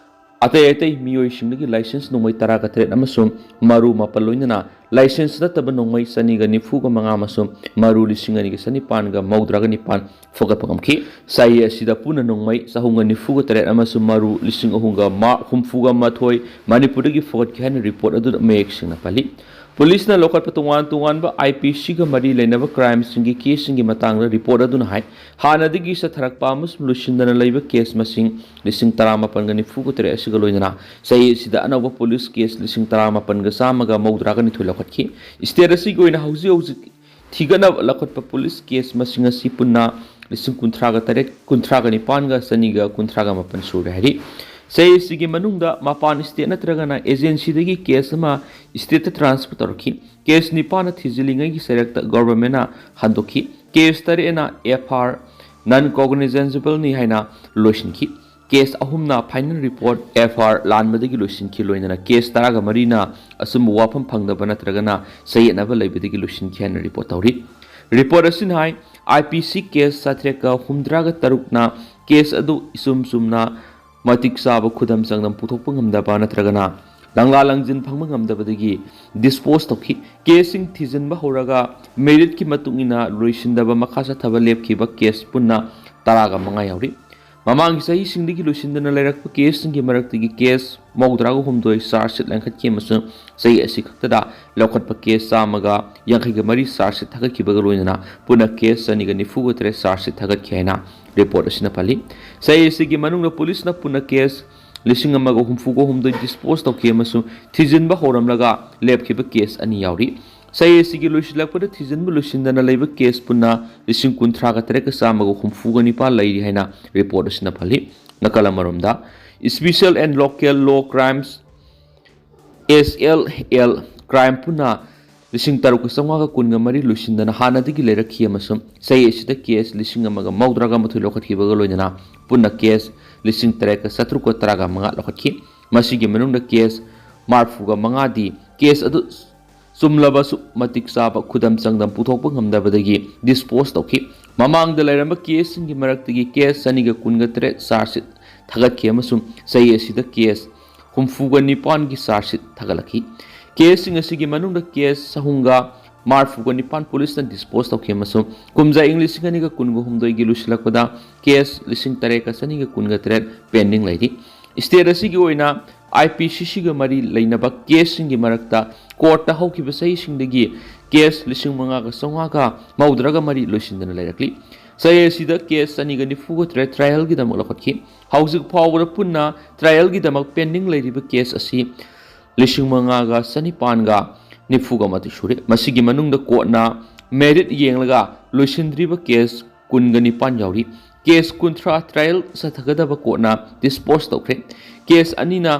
ꯑꯇꯩ ꯑꯇꯩ ꯃꯤꯑꯣꯏꯁꯤꯡꯗꯒꯤ ꯂꯥꯏꯁꯦꯟꯁ ꯅꯣꯡꯃꯩ ꯇꯔꯥꯒ ꯇꯔꯦꯠ ꯑꯃꯁꯨꯡ ꯃꯔꯨ ꯃꯥꯄꯜ, ꯂꯣꯏꯅꯅ ꯂꯥꯏꯁꯦꯟꯁ ꯅꯠꯇꯕ ꯅꯣꯡꯃꯩ ꯆꯅꯤꯒ ꯅꯤꯐꯨꯒ ꯃꯉꯥ ꯑꯃꯁꯨꯡ ꯃꯔꯨ ꯂꯤꯁꯤꯡ ꯑꯅꯤꯒ ꯆꯅꯤꯄꯥꯟꯒ ꯃꯧꯗ꯭ꯔꯥꯒ ꯅꯤꯄꯥꯟ ꯐꯒꯠꯄ ꯉꯝꯈꯤ꯫ ꯆꯍꯤ ꯑꯁꯤꯗ ꯄꯨꯟꯅ ꯅꯣꯡꯃꯩ ꯆꯍꯨꯝꯒ ꯅꯤꯐꯨꯒ ꯇꯔꯦꯠ ꯑꯃꯁꯨꯡ ꯃꯔꯨ ꯂꯤꯁꯤꯡ ꯑꯍꯨꯝꯒ ꯃꯥ-, ꯍꯨꯝꯐꯨꯒ ꯃꯥꯊꯣꯏ ꯃꯅꯤꯄꯨꯔꯗꯒꯤ ꯐꯒꯠꯈꯤ ꯍꯥꯏꯅ ꯔꯤꯄꯣꯔꯠ ꯑꯗꯨꯗ ꯃꯌꯦꯛ ꯁꯦꯡꯅ ꯄꯜꯂꯤ꯫ ꯄꯨꯂꯤꯁꯅ ꯂꯧꯈꯠꯄ ꯇꯣꯉꯥꯟ ꯇꯣꯉꯥꯟꯕ IPCꯒ ꯃꯔꯤ ꯂꯩꯅꯕ ꯀ꯭ꯔꯥꯏꯝꯁꯤꯡꯒꯤ ꯀꯦꯁꯁꯤꯡꯒꯤ ꯃꯇꯥꯡꯗ ꯔꯤꯄꯣꯔꯠ ꯑꯗꯨꯅ ꯍꯥꯏ, ꯍꯥꯟꯅꯗꯒꯤ ꯆꯠꯊꯔꯛꯄ ꯑꯃꯁꯨꯡ ꯂꯣꯏꯁꯤꯟꯗꯅ ꯂꯩꯕ ꯀꯦꯁ ꯃꯁꯤꯡ ꯂꯤꯁꯤꯡ ꯇꯔꯥꯃꯥꯄꯟꯒ ꯅꯤꯐꯨꯒ ꯇꯔꯦꯠ ꯑꯁꯤꯒ ꯂꯣꯏꯅꯅ ꯆꯍꯤ ꯑꯁꯤꯗ ꯑꯅꯧꯕ ꯄꯨꯂꯤꯁ ꯀꯦꯁ ꯂꯤꯁꯤꯡ ꯇꯔꯥꯃꯥꯄꯟꯒ ꯆꯥꯝꯃꯒ ꯃꯧꯗ꯭ꯔꯥꯒ ꯅꯤꯊꯣꯏ ꯂꯧꯈꯠꯈꯤ꯫ ꯁ꯭ꯇꯦꯠ ꯑꯁꯤꯒꯤ ꯑꯣꯏꯅ ꯍꯧꯖꯤꯛ ꯍꯧꯖꯤꯛ ꯊꯤꯒꯠꯅꯕ ꯂꯧꯈꯠꯄ ꯄꯨꯂꯤꯁ ꯀꯦꯁ ꯃꯁꯤꯡ ꯑꯁꯤ ꯄꯨꯟꯅ ꯂꯤꯁꯤꯡ ꯀꯨꯟꯊ꯭ꯔꯥꯒ ꯇꯔꯦꯠ, ꯀꯨꯟꯊ꯭ꯔꯥꯒ ꯅꯤꯄꯥꯟꯒ ꯆꯅꯤꯒ ꯀꯨꯟꯊ꯭ꯔꯥꯒ ꯃꯥꯄꯟ ꯁꯨꯔꯦ ꯍꯥꯏꯔꯤ꯫ ꯆꯍꯤ ꯑꯁꯤꯒꯤ ꯃꯅꯨꯡꯗ ꯃꯄꯥꯟ ꯁ꯭ꯇꯦꯠ ꯅꯠꯇ꯭ꯔꯒꯅ ꯑꯦꯖꯦꯟꯁꯤꯗꯒꯤ ꯀꯦꯁ ꯑꯃ ꯁ꯭ꯇꯦꯠꯇ ꯇ꯭ꯔꯥꯟꯁꯐꯔ ꯇꯧꯔꯛꯈꯤ꯫ ꯀꯦꯁ ꯅꯤꯄꯥꯟꯅ ꯊꯤꯖꯤꯜꯂꯤꯉꯩꯒꯤ ꯆꯩꯔꯛꯇ ꯒꯣꯚꯔꯟꯃꯦꯟꯠꯅ ꯍꯟꯗꯣꯛꯈꯤ꯫ ꯀꯦꯁ ꯇꯔꯦꯠꯅ FIR, non cognizableꯅꯤ ꯍꯥꯏꯅ ꯂꯣꯏꯁꯤꯟꯈꯤ꯫ ꯀꯦꯁ ꯑꯍꯨꯝꯅ ꯐꯥꯏꯅꯦꯜ ꯔꯤꯄꯣꯔꯠ, ꯑꯦꯐ ꯑꯥꯏ ꯑꯥꯔ, ꯂꯥꯟꯕꯗꯒꯤ ꯂꯣꯏꯁꯤꯟꯈꯤ, ꯂꯣꯏꯅꯅ ꯀꯦꯁ ꯇꯔꯥꯒ ꯃꯔꯤꯅ ꯑꯆꯨꯝꯕ ꯋꯥꯐꯝ ꯐꯪꯗꯕ ꯅꯠꯇ꯭ꯔꯒꯅ ꯆꯌꯦꯠꯅꯕ ꯂꯩꯕꯗꯒꯤ ꯂꯣꯏꯁꯤꯟꯈꯤ ꯍꯥꯏꯅ ꯔꯤꯄꯣꯔꯠ ꯇꯧꯔꯤ꯫ ꯔꯤꯄꯣꯔꯠ ꯑꯁꯤꯅ ꯍꯥꯏ, ꯑꯥꯏ ꯄꯤ ꯁꯤ ꯀꯦꯁ ꯆꯥꯇ꯭ꯔꯦꯠꯀ ꯍꯨꯝꯗ꯭ꯔꯥꯒ ꯇꯔꯨꯛꯅ ꯀꯦꯁ ꯑꯗꯨ ꯏꯆꯨꯝ ꯆꯨꯝꯅ ꯃꯇꯤꯛ ꯆꯥꯕ ꯈꯨꯗꯝ ꯆꯥꯡꯗꯝ ꯄꯨꯊꯣꯛꯄ ꯉꯝꯗꯕ ꯅꯠꯇ꯭ꯔꯒꯅ ꯂꯪꯂꯥ ꯂꯪꯖꯤꯟ ꯐꯪꯕ ꯉꯝꯗꯕꯗꯒꯤ ꯗꯤꯁꯄꯣꯖ ꯇꯧꯈꯤ꯫ ꯀꯦꯁꯁꯤꯡ ꯊꯤꯖꯤꯟꯕ ꯍꯧꯔꯒ ꯃꯦꯔꯤꯠꯀꯤ ꯃꯇꯨꯡ ꯏꯟꯅ ꯂꯣꯏꯁꯤꯟꯗꯕ ꯃꯈꯥ ꯆꯠꯊꯕ ꯂꯦꯞꯈꯤꯕ ꯀꯦꯁ ꯄꯨꯟꯅ ꯇꯔꯥꯒ ꯃꯉꯥ ꯌꯥꯎꯔꯤ꯫ ꯃꯃꯥꯡꯒꯤ ꯆꯍꯤꯁꯤꯡꯗꯒꯤ ꯂꯣꯏꯁꯤꯟꯗꯅ ꯂꯩꯔꯛꯄ ꯀꯦꯁꯁꯤꯡꯒꯤ ꯃꯔꯛꯇꯒꯤ ꯀꯦꯁ ꯃꯧꯗ꯭ꯔꯥꯒ ꯍꯨꯝꯗꯣꯏ ꯆꯥꯔꯖ ꯁꯤꯠ ꯂꯪꯈꯠꯈꯤ ꯑꯃꯁꯨꯡ ꯆꯍꯤ ꯑꯁꯤ ꯈꯛꯇꯗ ꯂꯧꯈꯠꯄ ꯀꯦꯁ ꯆꯥꯝꯃꯒ ꯌꯥꯡꯈꯩꯒ ꯃꯔꯤ ꯆꯥꯔꯖ ꯁꯤꯠ ꯊꯥꯒꯠꯈꯤꯕꯒ ꯂꯣꯏꯅꯅ ꯄꯨꯟꯅ ꯀꯦꯁ ꯆꯅꯤꯒ ꯅꯤꯐꯨꯒ ꯇꯔꯦꯠ ꯆꯥꯔꯖ ꯁꯤꯠ ꯊꯥꯒꯠꯈꯤ ꯍꯥꯏꯅ ꯔꯤꯄꯣꯔꯠ ꯑꯁꯤꯅ ꯄꯜꯂꯤ꯫ ꯆꯍꯤ ꯑꯁꯤꯒꯤ ꯃꯅꯨꯡꯗ ꯄꯨꯂꯤꯁꯅ ꯄꯨꯟꯅ ꯀꯦꯁ ꯂꯤꯁꯤꯡ ꯑꯃꯒ ꯍꯨꯝꯐꯨꯒ ꯍꯨꯝꯗꯣꯏ ꯗꯤꯁꯄꯣꯖ ꯇꯧꯈꯤ ꯑꯃꯁꯨꯡ ꯊꯤꯖꯤꯟꯕ ꯍꯧꯔꯝꯂꯒ ꯂꯦꯞꯈꯤꯕ ꯀꯦꯁ ꯑꯅꯤ ꯌꯥꯎꯔꯤ꯫ ꯆꯍꯤ ꯑꯁꯤꯒꯤ ꯂꯣꯏꯁꯤꯜꯂꯛꯄꯗ ꯊꯤꯖꯤꯟꯕ ꯂꯣꯏꯁꯤꯟꯗꯅ ꯂꯩꯕ ꯀꯦꯁ ꯄꯨꯟꯅ ꯂꯤꯁꯤꯡ ꯀꯨꯟꯊ꯭ꯔꯥꯒ ꯇꯔꯦꯠꯀ ꯆꯥꯝꯃꯒ ꯍꯨꯝꯐꯨꯒ ꯅꯤꯄꯥꯜ ꯂꯩꯔꯤ ꯍꯥꯏꯅ ꯔꯤꯄꯣꯔꯠ ꯑꯁꯤꯅ ꯄꯜꯂꯤ꯫ ꯅꯥꯀꯜ ꯑꯃꯔꯣꯝꯗ, Special and Local Law Crimes, S L L, crime ꯄꯨꯟꯅ ꯂꯤꯁꯤꯡ ꯇꯔꯨꯛꯀ ꯆꯥꯝꯃꯉꯥꯒ ꯀꯨꯟꯒ ꯃꯔꯤ ꯂꯣꯏꯁꯤꯟꯗꯅ ꯍꯥꯟꯅꯗꯒꯤ ꯂꯩꯔꯛꯈꯤ ꯑꯃꯁꯨꯡ ꯆꯍꯤ ꯑꯁꯤꯗ ꯀꯦꯁ ꯂꯤꯁꯤꯡ ꯑꯃꯒ ꯃꯧꯗ꯭ꯔꯥꯒ ꯃꯥꯊꯣꯏ ꯂꯧꯈꯠꯈꯤꯕꯒ ꯂꯣꯏꯅꯅ ꯄꯨꯟꯅ ꯀꯦꯁ ꯂꯤꯁꯤꯡ ꯇꯔꯦꯠꯀ ꯆꯥꯇ꯭ꯔꯨꯛꯀ ꯇꯔꯥꯒ ꯃꯉꯥ ꯂꯧꯈꯠꯈꯤ꯫ ꯃꯁꯤꯒꯤ ꯃꯅꯨꯡꯗ ꯀꯦꯁ ꯃꯔꯤꯐꯨꯒ ꯃꯉꯥꯗꯤ ꯀꯦꯁ ꯑꯗꯨ ꯆꯨꯝꯂꯕꯁꯨ ꯃꯇꯤꯛ ꯆꯥꯕ ꯈꯨꯗꯝ ꯆꯥꯡꯗꯝ ꯄꯨꯊꯣꯛꯄ ꯉꯝꯗꯕꯗꯒꯤ ꯗꯤꯁꯄꯣꯖ ꯇꯧꯈꯤ꯫ ꯃꯃꯥꯡꯗ ꯂꯩꯔꯝꯕ ꯀꯦꯁꯁꯤꯡꯒꯤ ꯃꯔꯛꯇꯒꯤ ꯀꯦꯁ ꯆꯅꯤꯒ ꯀꯨꯟꯒ ꯇꯔꯦꯠ ꯆꯥꯔꯖ ꯁꯤꯠ ꯊꯥꯒꯠꯈꯤ ꯑꯃꯁꯨꯡ ꯆꯍꯤ ꯑꯁꯤꯗ ꯀꯦꯁ ꯍꯨꯝꯐꯨꯒ ꯅꯤꯄꯥꯟꯒꯤ ꯆꯥꯔꯖ ꯁꯤꯠ ꯊꯥꯒꯠꯂꯛꯈꯤ꯫ ꯀꯦꯁꯁꯤꯡ ꯑꯁꯤꯒꯤ ꯃꯅꯨꯡꯗ ꯀꯦꯁ ꯆꯍꯨꯝꯒ ꯃꯔꯤꯐꯨꯒ ꯅꯤꯄꯥꯟ ꯄꯨꯂꯤꯁꯅ ꯗꯤꯁꯄꯣꯖ ꯇꯧꯈꯤ ꯑꯃꯁꯨꯡ ꯀꯨꯝꯖꯥ ꯏꯪ ꯂꯤꯁꯤꯡ ꯑꯅꯤꯒ ꯀꯨꯟꯒ ꯍꯨꯝꯗꯣꯏꯒꯤ ꯂꯣꯏꯁꯤꯜꯂꯛꯄꯗ ꯀꯦꯁ ꯂꯤꯁꯤꯡ ꯇꯔꯦꯠꯀ ꯆꯅꯤꯒ ꯀꯨꯟꯒ ꯇꯔꯦꯠ ꯄꯦꯟꯗꯤꯡ ꯂꯩꯔꯤ꯫ ꯁ꯭ꯇꯦꯠ ꯑꯁꯤꯒꯤ ꯑꯣꯏꯅ ꯑꯥꯏ ꯄꯤ ꯁꯤ ꯁꯤꯒ ꯃꯔꯤ ꯂꯩꯅꯕ ꯀꯦꯁꯁꯤꯡꯒꯤ ꯃꯔꯛꯇ ꯀꯣꯔꯠꯇ ꯍꯧꯈꯤꯕ ꯆꯍꯤꯁꯤꯡꯗꯒꯤ ꯀꯦꯁ ꯂꯤꯁꯤꯡ ꯃꯉꯥꯒ ꯆꯥꯝꯃꯉꯥꯒ ꯃꯧꯗ꯭ꯔꯥꯒ ꯃꯔꯤ ꯂꯣꯏꯁꯤꯟꯗꯅ ꯂꯩꯔꯛꯂꯤ꯫ ꯆꯍꯤ ꯑꯁꯤꯗ ꯀꯦꯁ ꯆꯅꯤꯒ ꯅꯤꯐꯨꯒ ꯇꯔꯦꯠ ꯇ꯭ꯔꯥꯏꯌꯦꯜꯒꯤꯗꯃꯛ ꯂꯧꯈꯠꯈꯤ꯫ ꯍꯧꯖꯤꯛ ꯐꯥꯎꯕꯗ ꯄꯨꯟꯅ ꯇ꯭ꯔꯥꯏꯌꯦꯜꯒꯤꯗꯃꯛ ꯄꯦꯟꯗꯤꯡ ꯂꯩꯔꯤꯕ ꯀꯦꯁ ꯑꯁꯤ ꯂꯤꯁꯤꯡ ꯃꯉꯥꯒ ꯆꯅꯤꯄꯥꯟꯒ ꯅꯤꯐꯨꯒ ꯃꯥꯊꯣꯏ ꯁꯨꯔꯦ꯫ ꯃꯁꯤꯒꯤ ꯃꯅꯨꯡꯗ ꯀꯣꯔꯠꯅ ꯃꯦꯔꯤꯠ ꯌꯦꯡꯂꯒ ꯂꯣꯏꯁꯤꯟꯗ꯭ꯔꯤꯕ ꯀꯦꯁ ꯀꯨꯟꯒ ꯅꯤꯄꯥꯟ ꯌꯥꯎꯔꯤ꯫ ꯀꯦꯁ ꯀꯨꯟꯊ꯭ꯔꯥ ꯇ꯭ꯔꯥꯏꯌꯦꯜ ꯆꯠꯊꯒꯗꯕ ꯀꯣꯔꯠꯅ ꯗꯤꯁꯄꯣꯖ ꯇꯧꯈ꯭ꯔꯦ꯫ ꯀꯦꯁ ꯑꯅꯤꯅ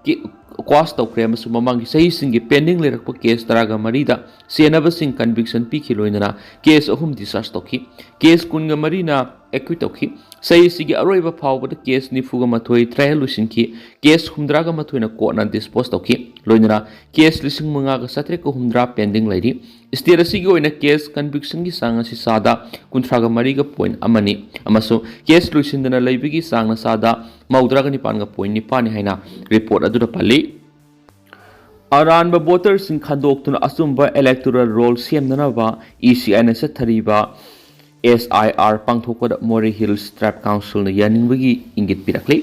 ꯀꯦ-, ꯀ꯭ꯋꯥꯁ ꯇꯧꯈ꯭ꯔꯦ ꯑꯃꯁꯨꯡ ꯃꯃꯥꯡꯒꯤ ꯆꯍꯤꯁꯤꯡꯒꯤ ꯄꯦꯟꯗꯤꯡ ꯂꯩꯔꯛꯄ ꯀꯦꯁ ꯇꯔꯥꯒ ꯃꯔꯤꯗ ꯆꯦꯟꯅꯕꯁꯤꯡ ꯀꯟꯚꯤꯛꯁꯟ ꯄꯤꯈꯤ, ꯂꯣꯏꯅꯅ ꯀꯦꯁ ꯑꯍꯨꯝ ꯗꯤꯁꯆꯥꯔꯖ ꯇꯧꯈꯤ꯫ ꯀꯦꯁ ꯀꯨꯟꯒ ꯃꯔꯤꯅ ꯑꯦꯀ꯭ꯌꯨꯠ ꯇꯧꯈꯤ꯫ ꯆꯍꯤ ꯑꯁꯤꯒꯤ ꯑꯔꯣꯏꯕ ꯐꯥꯎꯕꯗ ꯀꯦꯁ ꯅꯤꯐꯨꯒ ꯃꯥꯊꯣꯏ ꯇ꯭ꯔꯥꯌꯦꯜ ꯂꯣꯏꯁꯤꯟꯈꯤ꯫ ꯀꯦꯁ ꯍꯨꯝꯗ꯭ꯔꯥꯒ ꯃꯥꯊꯣꯏꯅ ꯀꯣꯔꯠꯅ ꯗꯤꯁꯄꯣꯖ ꯇꯧꯈꯤ꯫ ꯂꯣꯏꯅꯅ ꯀꯦꯁ ꯂꯤꯁꯤꯡ ꯃꯉꯥꯒ ꯆꯥꯇ꯭ꯔꯦꯠꯀ ꯍꯨꯝꯗ꯭ꯔꯥ ꯄꯦꯟꯗꯤꯡ ꯂꯩꯔꯤ꯫ ꯁ꯭ꯇꯦꯠ ꯑꯁꯤꯒꯤ ꯑꯣꯏꯅ ꯀꯦꯁ ꯀꯟꯚꯤꯛꯁꯟꯒꯤ ꯆꯥꯡ ꯑꯁꯤ ꯆꯥꯗ ꯀꯨꯟꯊ꯭ꯔꯥꯒ ꯃꯔꯤꯒ ꯄꯣꯏꯟ ꯑꯃꯅꯤ ꯑꯃꯁꯨꯡ ꯀꯦꯁ ꯂꯣꯏꯁꯤꯟꯗꯅ ꯂꯩꯕꯒꯤ ꯆꯥꯡꯅ ꯆꯥꯗ ꯃꯧꯗ꯭ꯔꯥꯒ ꯅꯤꯄꯥꯟꯒ ꯄꯣꯏꯟ ꯅꯤꯄꯥꯟꯅꯤ ꯍꯥꯏꯅ ꯔꯤꯄꯣꯔꯠ ꯑꯗꯨꯗ ꯄꯜꯂꯤ꯫ ꯑꯔꯥꯟꯕ ꯚꯣꯇꯔꯁꯤꯡ ꯈꯟꯗꯣꯛꯇꯨꯅ ꯑꯆꯨꯝꯕ ꯏꯂꯦꯛꯇꯣꯔꯦꯜ ꯔꯣꯜ ꯁꯦꯝꯅꯅꯕ ꯏ ꯁꯤ ꯑꯥꯏꯅ ꯆꯠꯊꯔꯤꯕ ꯑꯦꯁ ꯑꯥꯏ ꯑꯥꯔ ꯄꯥꯡꯊꯣꯛꯄꯗ ꯃꯣꯔꯦ ꯍꯤꯜꯁ ꯇ꯭ꯔꯥꯏꯕ ꯀꯥꯎꯟꯁꯤꯜꯅ ꯌꯥꯅꯤꯡꯕꯒꯤ ꯏꯪꯒꯤꯠ ꯄꯤꯔꯛꯂꯤ꯫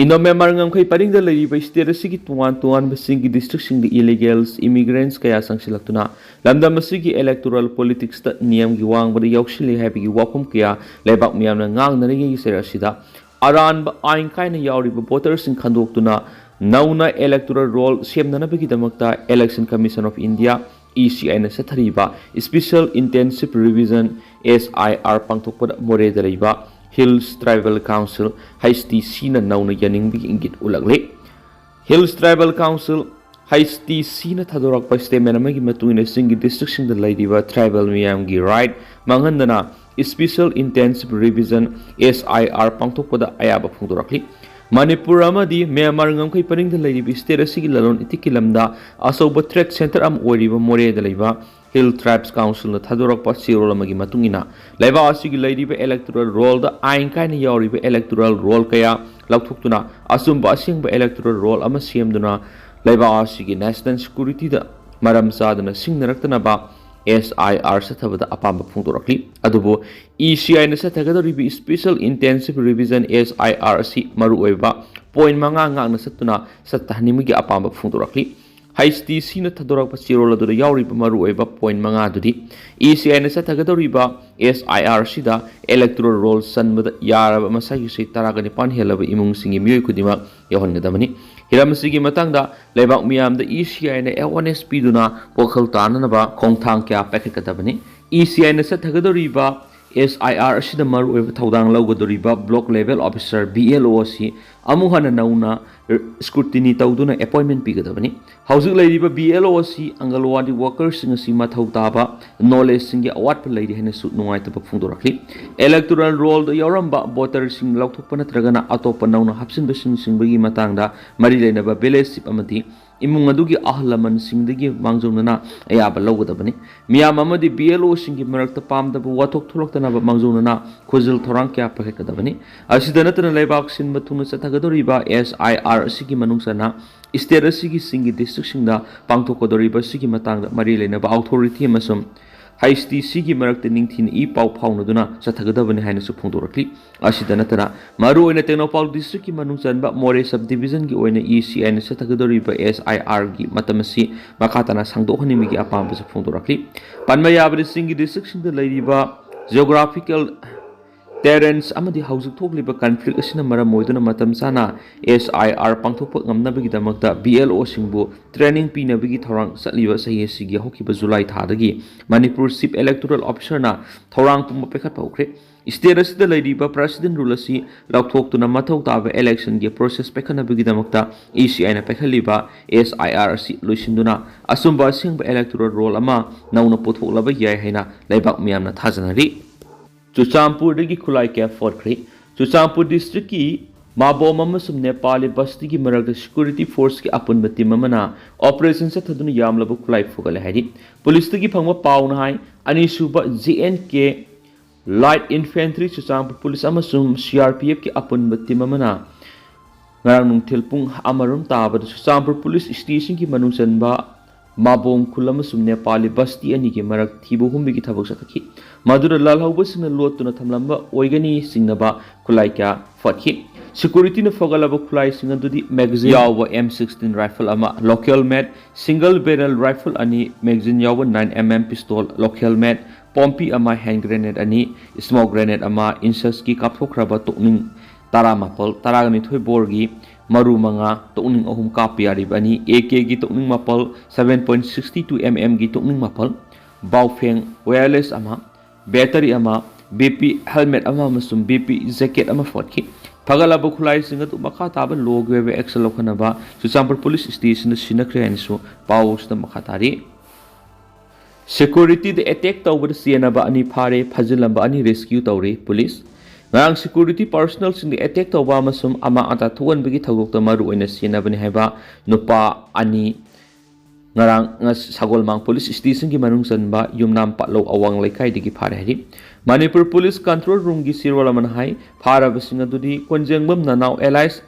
ꯏꯟꯗꯣ ꯃ꯭ꯌꯥꯟꯃꯥꯔ ꯉꯝꯈꯩ ꯄꯔꯤꯡꯗ ꯂꯩꯔꯤꯕ ꯁ꯭ꯇꯦꯠ ꯑꯁꯤꯒꯤ ꯇꯣꯉꯥꯟ ꯇꯣꯉꯥꯟꯕ ꯆꯤꯡꯒꯤ ꯗꯤꯁꯇ꯭ꯔꯤꯛꯁꯤꯡꯗ ꯏꯂꯤꯒꯦꯜꯁ ꯏꯃꯤꯒ꯭ꯔꯦꯟꯠꯁ ꯀꯌꯥ ꯆꯪꯁꯤꯜꯂꯛꯇꯨꯅ ꯂꯝꯗꯝ ꯑꯁꯤꯒꯤ ꯏꯂꯦꯛꯇꯣꯔꯦꯜ ꯄꯣꯂꯤꯇꯤꯛꯁꯇ ꯅꯤꯌꯝꯒꯤ ꯋꯥꯡꯃꯗ ꯌꯥꯎꯁꯤꯜꯂꯤ ꯍꯥꯏꯕꯒꯤ ꯋꯥꯐꯝ ꯀꯌꯥ ꯂꯩꯕꯥꯛ ꯃꯤꯌꯥꯝꯅ ꯉꯥꯡꯅꯔꯤꯉꯩꯒꯤ ꯆꯩꯔꯛ ꯑꯁꯤꯗ ꯑꯔꯥꯟꯕ ꯑꯥꯏꯟ ꯀꯥꯏꯅ ꯌꯥꯎꯔꯤꯕ ꯚꯣꯇꯔꯁꯤꯡ ꯈꯟꯗꯣꯛꯇꯨꯅ ꯅꯧꯅ ꯏꯂꯦꯛꯇꯣꯔꯦꯜ ꯔꯣꯜ ꯁꯦꯝꯅꯅꯕꯒꯤꯗꯃꯛꯇ election commission of India, E C ꯑꯥꯏꯅ ꯆꯠꯊꯔꯤꯕ special intensive revision, S I R, ꯄꯥꯡꯊꯣꯛꯄꯗ ꯃꯣꯔꯦꯗ ꯂꯩꯕ hills tribal council, H T ꯁꯤꯅ ꯅꯧꯅ ꯌꯥꯅꯤꯡꯕꯒꯤ ꯏꯪꯒꯤꯠ ꯎꯠꯂꯛꯂꯤ꯫ Hills tribal council, H T ꯁꯤꯅ ꯊꯥꯗꯣꯔꯛꯄ ꯁ꯭ꯇꯦꯠꯃꯦꯟꯠ ꯑꯃꯒꯤ ꯃꯇꯨꯡ ꯏꯟꯅ ꯆꯤꯡꯒꯤ ꯗꯤꯁꯇ꯭ꯔꯤꯛꯁꯤꯡꯗ ꯂꯩꯔꯤꯕ ꯇ꯭ꯔꯥꯏꯕꯦꯜ ꯃꯤꯌꯥꯝꯒꯤ right ꯃꯥꯡꯍꯟꯗꯅ special intensive revision, S I R, ꯄꯥꯡꯊꯣꯛꯄꯗ ꯑꯌꯥꯕ ꯐꯣꯡꯗꯣꯔꯛꯂꯤ꯫ ꯃꯅꯤꯄꯨꯔ ꯑꯃꯗꯤ ꯃ꯭ꯌꯥꯟꯃꯥꯔ ꯉꯝꯈꯩ ꯄꯔꯤꯡꯗ ꯂꯩꯔꯤꯕ ꯁ꯭ꯇꯦꯠ ꯑꯁꯤꯒꯤ ꯂꯂꯣꯟ ꯏꯇꯤꯛꯀꯤ ꯂꯝꯗ ꯑꯆꯧꯕ ꯊ꯭ꯔꯦꯠ ꯁꯦꯟꯇꯔ ꯑꯃ ꯑꯣꯏꯔꯤꯕ ꯃꯣꯔꯦꯗ ꯂꯩꯕ ꯍꯤꯜ ꯇ꯭ꯔꯥꯏꯕꯁ ꯀꯥꯎꯟꯁꯤꯜꯅ ꯊꯥꯗꯣꯔꯛꯄ ꯆꯦꯔꯣꯜ ꯑꯃꯒꯤ ꯃꯇꯨꯡ ꯏꯟꯅ ꯂꯩꯕꯥꯛ ꯑꯁꯤꯒꯤ ꯂꯩꯔꯤꯕ ꯏꯂꯦꯛꯇꯣꯔꯦꯜ ꯔꯣꯜꯗ ꯑꯥꯏꯟ ꯀꯥꯏꯅ ꯌꯥꯎꯔꯤꯕ ꯏꯂꯦꯛꯇꯣꯔꯦꯜ ꯔꯣꯜ ꯀꯌꯥ ꯂꯧꯊꯣꯛꯇꯨꯅ ꯑꯆꯨꯝꯕ ꯑꯁꯦꯡꯕ ꯏꯂꯦꯛꯇꯣꯔꯦꯜ ꯔꯣꯜ ꯑꯃ ꯁꯦꯝꯗꯨꯅ ꯂꯩꯕꯥꯛ ꯑꯁꯤꯒꯤ ꯅꯦꯁꯅꯦꯜ ꯁꯦꯀ꯭ꯌꯨꯔꯤꯇꯤꯗ ꯃꯔꯝ ꯆꯥꯗꯅ ꯁꯤꯡꯅꯔꯛꯇꯅꯕ ꯑꯦꯁ ꯑꯥꯏ ꯑꯥꯔ ꯆꯠꯊꯕꯗ ꯑꯄꯥꯝꯕ ꯐꯣꯡꯗꯣꯔꯛꯂꯤ꯫ ꯑꯗꯨꯕꯨ ꯏ ꯁꯤ ꯑꯥꯏꯅ ꯆꯠꯊꯒꯗꯧꯔꯤꯕ special intensive revision, S I R, ꯑꯁꯤ ꯃꯔꯨꯑꯣꯏꯕ ꯄꯣꯏꯟꯠ ꯃꯉꯥ ꯉꯥꯛꯅ ꯆꯠꯇꯨꯅ ꯆꯠꯊꯍꯟꯅꯤꯡꯕꯒꯤ ꯑꯄꯥꯝꯕ ꯐꯣꯡꯗꯣꯔꯛꯂꯤ꯫ ꯍꯩꯆ ꯇꯤ ꯁꯤꯅ ꯊꯥꯗꯣꯔꯛꯄ ꯆꯦꯔꯣꯜ ꯑꯗꯨꯗ ꯌꯥꯎꯔꯤꯕ ꯃꯔꯨꯑꯣꯏꯕ ꯄꯣꯏꯟꯠ ꯃꯉꯥꯗꯨꯗꯤ ꯏ ꯁꯤ ꯑꯥꯏꯅ ꯆꯠꯊꯒꯗꯧꯔꯤꯕ ꯑꯦꯁ ꯑꯥꯏ ꯑꯥꯔ ꯑꯁꯤꯗ ꯏꯂꯦꯛꯇꯣꯔꯦꯜ ꯔꯣꯜ ꯆꯟꯕꯗ ꯌꯥꯔꯕ ꯃꯁꯥꯒꯤ ꯆꯍꯤ ꯇꯔꯥꯒ ꯅꯤꯄꯥꯟ ꯍꯦꯜꯂꯕ ꯏꯃꯨꯡꯁꯤꯡꯒꯤ ꯃꯤꯑꯣꯏ ꯈꯨꯗꯤꯡꯃꯛ ꯌꯥꯎꯍꯟꯒꯗꯕꯅꯤ꯫ ꯍꯤꯔꯝ ꯑꯁꯤꯒꯤ ꯃꯇꯥꯡꯗ ꯂꯩꯕꯥꯛ ꯃꯤꯌꯥꯝꯗ ꯏ ꯁꯤ ꯑꯥꯏꯅ ꯑꯦꯋꯥꯔꯅꯦꯁ ꯄꯤꯗꯨꯅ ꯋꯥꯈꯜ ꯇꯥꯅꯅꯕ ꯈꯣꯡꯊꯥꯡ ꯀꯌꯥ ꯄꯥꯏꯈꯠꯀꯗꯕꯅꯤ꯫ ꯏ ꯁꯤ ꯑꯥꯏꯅ ꯆꯠꯊꯒꯗꯧꯔꯤꯕ ꯑꯦꯁ ꯑꯥꯏ ꯑꯥꯔ ꯑꯁꯤꯗ ꯃꯔꯨꯑꯣꯏꯕ ꯊꯧꯗꯥꯡ ꯂꯧꯒꯗꯧꯔꯤꯕ Block Level Officer, B L O, ꯑꯁꯤ ꯑꯃꯨꯛ ꯍꯟꯅ ꯅꯧꯅ scrutiny ꯇꯧꯗꯨꯅ appointment ꯄꯤꯒꯗꯕꯅꯤ꯫ ꯍꯧꯖꯤꯛ ꯂꯩꯔꯤꯕ B L O ꯑꯁꯤ ꯑꯪꯒꯜꯋꯥꯗꯤ workerꯁꯤꯡ ꯑꯁꯤ ꯃꯊꯧ ꯇꯥꯕ knowledgeꯁꯤꯡꯒꯤ ꯑꯋꯥꯠꯄ ꯂꯩꯔꯤ ꯍꯥꯏꯅꯁꯨ ꯅꯨꯡꯉꯥꯏꯇꯕ ꯐꯣꯡꯗꯣꯔꯛꯂꯤ꯫ Electoral rollꯗ ꯌꯥꯎꯔꯝꯕ voterꯁꯤꯡ ꯂꯧꯊꯣꯛꯄ ꯅꯠꯇ꯭ꯔꯒꯅ ꯑꯇꯣꯞꯄ ꯅꯧꯅ ꯍꯥꯞꯆꯤꯟꯕꯁꯤꯡ ꯁꯤꯡꯕꯒꯤ ꯃꯇꯥꯡꯗ ꯃꯔꯤ ꯂꯩꯅꯕ village chief ꯑꯃꯗꯤ ꯏꯃꯨꯡ ꯑꯗꯨꯒꯤ ꯑꯍꯜ ꯂꯃꯟꯁꯤꯡꯗꯒꯤ ꯃꯥꯡꯖꯧꯅꯅ ꯑꯌꯥꯕ ꯂꯧꯒꯗꯕꯅꯤ꯫ ꯃꯤꯌꯥꯝ ꯑꯃꯗꯤ B L Oꯁꯤꯡꯒꯤ ꯃꯔꯛꯇ ꯄꯥꯝꯗꯕ ꯋꯥꯊꯣꯛ ꯊꯣꯛꯂꯛꯇꯅꯕ ꯃꯥꯡꯖꯧꯅꯅ ꯈꯨꯖꯤꯜ ꯊꯧꯔꯥꯡ ꯀꯌꯥ ꯄꯥꯏꯈꯠꯀꯗꯕꯅꯤ꯫ ꯑꯁꯤꯗ ꯅꯠꯇꯅ ꯂꯩꯕꯥꯛ ꯁꯤꯟꯕ ꯊꯨꯡꯅ ꯆꯠꯊꯒꯗꯧꯔꯤꯕ S I R ꯑꯁꯤꯒꯤ ꯃꯅꯨꯡ ꯆꯟꯅ state ꯑꯁꯤꯒꯤ ꯆꯤꯡꯒꯤ districtꯁꯤꯡꯗ ꯄꯥꯡꯊꯣꯛꯀꯗꯧꯔꯤꯕ ꯑꯁꯤꯒꯤ ꯃꯇꯥꯡꯗ ꯃꯔꯤ ꯂꯩꯅꯕ authority ꯑꯃꯁꯨꯡ H T Cꯒꯤ ꯃꯔꯛꯇ ꯅꯤꯡꯊꯤꯅ ꯏ ꯄꯥꯎ ꯐꯥꯎꯅꯗꯨꯅ ꯆꯠꯊꯒꯗꯕꯅꯤ ꯍꯥꯏꯅꯁꯨ ꯐꯣꯡꯗꯣꯔꯛꯂꯤ꯫ ꯑꯁꯤꯗ ꯅꯠꯇꯅ ꯃꯔꯨꯑꯣꯏꯅ ꯇꯦꯡꯅꯧꯄꯜ districtꯀꯤ ꯃꯅꯨꯡ ꯆꯟꯕ ꯃꯣꯔꯦ subdivisionꯒꯤ ꯑꯣꯏꯅ E C Iꯅ ꯆꯠꯊꯒꯗꯧꯔꯤꯕ S I Rꯒꯤ ꯃꯇꯝ ꯑꯁꯤ ꯃꯈꯥ ꯇꯥꯅ ꯁꯥꯡꯗꯣꯛꯍꯟꯅꯤꯡꯕꯒꯤ ꯑꯄꯥꯝꯕꯁꯨ ꯐꯣꯡꯗꯣꯔꯛꯂꯤ꯫ ꯄꯟꯕ ꯌꯥꯕꯗꯤ ꯆꯤꯡꯒꯤ districtꯁꯤꯡꯗ ꯂꯩꯔꯤꯕ geographical terrains ꯑꯃꯗꯤ ꯍꯧꯖꯤꯛ ꯊꯣꯛꯂꯤꯕ conflict ꯑꯁꯤꯅ ꯃꯔꯝ ꯑꯣꯏꯗꯨꯅ ꯃꯇꯝ ꯆꯥꯅ S I R ꯄꯥꯡꯊꯣꯛꯄ ꯉꯝꯅꯕꯒꯤꯗꯃꯛꯇ B L Oꯁꯤꯡꯕꯨ training ꯄꯤꯅꯕꯒꯤ ꯊꯧꯔꯥꯡ ꯆꯠꯂꯤꯕ ꯆꯍꯤ ꯑꯁꯤꯒꯤ ꯍꯧꯈꯤꯕ ꯖꯨꯂꯥꯏ ꯊꯥꯗꯒꯤ ꯃꯅꯤꯄꯨꯔ Chief Electoral Officerꯅ ꯊꯧꯔꯥꯡ ꯄꯨꯝꯕ ꯄꯥꯏꯈꯠꯄ ꯍꯧꯈ꯭ꯔꯦ꯫ State ꯑꯁꯤꯗ ꯂꯩꯔꯤꯕ President Rule ꯑꯁꯤ ꯂꯧꯊꯣꯛꯇꯨꯅ ꯃꯊꯧ ꯇꯥꯕ electionꯒꯤ process ꯄꯥꯏꯈꯠꯅꯕꯒꯤꯗꯃꯛꯇ E C Iꯅ ꯄꯥꯏꯈꯠꯂꯤꯕ S I R ꯑꯁꯤ ꯂꯣꯏꯁꯤꯟꯗꯨꯅ ꯑꯆꯨꯝꯕ ꯑꯁꯦꯡꯕ electoral roll ꯑꯃ ꯅꯧꯅ ꯄꯨꯊꯣꯛꯂꯕ ꯌꯥꯏ ꯍꯥꯏꯅ ꯂꯩꯕꯥꯛ ꯃꯤꯌꯥꯝꯅ ꯊꯥꯖꯅꯔꯤ꯫ ꯆꯨꯔꯆꯥꯟꯄꯨꯔꯗꯒꯤ ꯈꯨꯠꯂꯥꯏ ꯀꯌꯥ ꯐꯣꯠꯈ꯭ꯔꯦ꯫ ꯆꯨꯔꯆꯥꯟꯄꯨꯔ districtꯀꯤ ꯃꯥꯕꯣꯝ ꯑꯃꯁꯨꯡ ꯅꯦꯄꯥꯂꯤ ꯕꯁꯇꯤꯒꯤ ꯃꯔꯛꯇ security forceꯀꯤ ꯑꯄꯨꯟꯕ team ꯑꯃꯅ operation ꯆꯠꯊꯗꯨꯅ ꯌꯥꯝꯂꯕ ꯈꯨꯠꯂꯥꯏ ꯐꯨꯒꯠꯂꯦ ꯍꯥꯏꯔꯤ꯫ ꯄꯨꯂꯤꯁꯇꯒꯤ ꯐꯪꯕ ꯄꯥꯎꯅ ꯍꯥꯏ, ꯑꯅꯤꯁꯨꯕ J N K Light Infantry Churachandpur police ꯑꯃꯁꯨꯡ C R P Fꯀꯤ ꯑꯄꯨꯟꯕ team ꯑꯃꯅ ꯉꯔꯥꯡ ꯅꯨꯡꯊꯤꯜ ꯄꯨꯡ ꯑꯃꯔꯣꯝ ꯇꯥꯕꯗ ꯆꯨꯔꯆꯥꯟꯄꯨꯔ ꯄꯨꯂꯤꯁ stationꯒꯤ ꯃꯅꯨꯡ ꯆꯟꯕ ꯃꯥꯕꯣꯝ ꯈꯨꯜ ꯑꯃꯁꯨꯡ ꯅꯦꯄꯥꯂꯤ ꯕꯁꯇꯤ ꯑꯅꯤꯒꯤ ꯃꯔꯛ ꯊꯤꯕ ꯍꯨꯝꯕꯒꯤ ꯊꯕꯛ ꯆꯠꯊꯈꯤ꯫ ꯃꯗꯨꯗ ꯂꯥꯜꯍꯧꯕꯁꯤꯡꯅ ꯂꯣꯠꯇꯨꯅ ꯊꯝꯂꯝꯕ ꯑꯣꯏꯒꯅꯤ ꯆꯤꯡꯅꯕ ꯈꯨꯠꯂꯥꯏ ꯀꯌꯥ ꯐꯠꯈꯤ꯫ Securityꯅ ꯐꯒꯠꯂꯕ ꯈꯨꯠꯂꯥꯏꯁꯤꯡ ꯑꯗꯨꯗꯤ magazine ꯌꯥꯎꯕ M sixteen rifle ꯑꯃ, local made single barrel rifle ꯑꯅꯤ, magazine ꯌꯥꯎꯕ nine M M pistol, local made Pompey ꯑꯃ, hand grenade ꯑꯅꯤ, smoke grenade ꯑꯃ, INSASꯀꯤ ꯀꯥꯞꯊꯣꯛꯈ꯭ꯔꯕ ꯇꯣꯛꯅꯤꯡ ꯇꯔꯥꯃꯥꯄꯜ, ꯇꯔꯥꯅꯤꯊꯣꯏ boreꯒꯤ ꯃꯔꯨ ꯃꯉꯥ, ꯇꯣꯛꯅꯤꯡ ꯑꯍꯨꯝ ꯀꯥꯞꯄ ꯌꯥꯔꯤꯕ ꯑꯅꯤ, A Kꯒꯤ ꯇꯣꯛꯅꯤꯡ ꯃꯥꯄꯜ, seven point six two M Mꯒꯤ ꯇꯣꯛꯅꯤꯡ ꯃꯥꯄꯜ, Baofeng wireless ꯑꯃ, battery ꯑꯃ, ꯕꯤ ꯄꯤ ꯍꯦꯜꯃꯦꯠ ꯑꯃ ꯑꯃꯁꯨꯡ ꯕꯤ ꯄꯤ ꯖꯦꯀꯦꯠ ꯑꯃ ꯐꯥꯒꯠꯈꯤ꯫ ꯐꯒꯠꯂꯕ ꯈꯨꯠꯂꯥꯏꯁꯤꯡ ꯑꯗꯨ ꯃꯈꯥ ꯇꯥꯕ ꯂꯣꯒꯤ ꯑꯣꯏꯕ ꯑꯦꯛꯁꯟ ꯂꯧꯈꯠꯅꯕ ꯆꯨꯔꯆꯥꯟꯄꯨꯔ ꯄꯨꯂꯤꯁ ꯁ꯭ꯇꯦꯁꯟꯗ ꯁꯤꯟꯅꯈ꯭ꯔꯦ ꯍꯥꯏꯅꯁꯨ ꯄꯥꯎꯁꯤꯗ ꯃꯈꯥ ꯇꯥꯔꯤ꯫ ꯁꯦꯀ꯭ꯌꯨꯔꯤꯇꯤꯗ ꯑꯦꯇꯦꯛ ꯇꯧꯕꯗ ꯆꯦꯟꯅꯕ ꯑꯅꯤ ꯐꯥꯔꯦ, ꯐꯥꯖꯤꯜꯂꯝꯕ ꯑꯅꯤ ꯔꯦꯁꯀ꯭ꯌꯨ ꯇꯧꯔꯦ ꯄꯨꯂꯤꯁ꯫ ꯉꯔꯥꯡ ꯁꯦꯀ꯭ꯌꯨꯔꯤꯇꯤ ꯄꯥꯔꯁꯣꯅꯦꯜꯁꯤꯡꯗ ꯑꯦꯇꯦꯛ ꯇꯧꯕ ꯑꯃꯁꯨꯡ ꯑꯃꯥꯡ ꯑꯇꯥ ꯊꯣꯛꯍꯟꯕꯒꯤ ꯊꯧꯗꯣꯛꯇ ꯃꯔꯨ ꯑꯣꯏꯅ ꯆꯦꯟꯅꯕꯅꯤ ꯍꯥꯏꯕ ꯅꯨꯄꯥ ꯑꯅꯤ ꯉꯔꯥꯡ ꯉ-, ꯁꯒꯣꯜꯃꯥꯡ ꯄꯨꯂꯤꯁ ꯁ꯭ꯇꯦꯁꯟꯒꯤ ꯃꯅꯨꯡ ꯆꯟꯕ ꯌꯨꯝꯅꯥꯝ ꯄꯥꯠꯂꯧ ꯑꯋꯥꯡ ꯂꯩꯀꯥꯏꯗꯒꯤ ꯐꯥꯔꯦ ꯍꯥꯏꯔꯤ꯫ ꯃꯅꯤꯄꯨꯔ ꯄꯨꯂꯤꯁ ꯀꯟꯇ꯭ꯔꯣꯜ ꯔꯨꯝꯒꯤ ꯆꯦꯔꯣꯜ ꯑꯃꯅ ꯍꯥꯏ, ꯐꯥꯔꯕꯁꯤꯡ ꯑꯗꯨꯗꯤ ꯀꯣꯟꯖꯦꯡꯕꯝ ꯅꯅꯥꯎ ꯑꯦꯂꯥꯏꯁ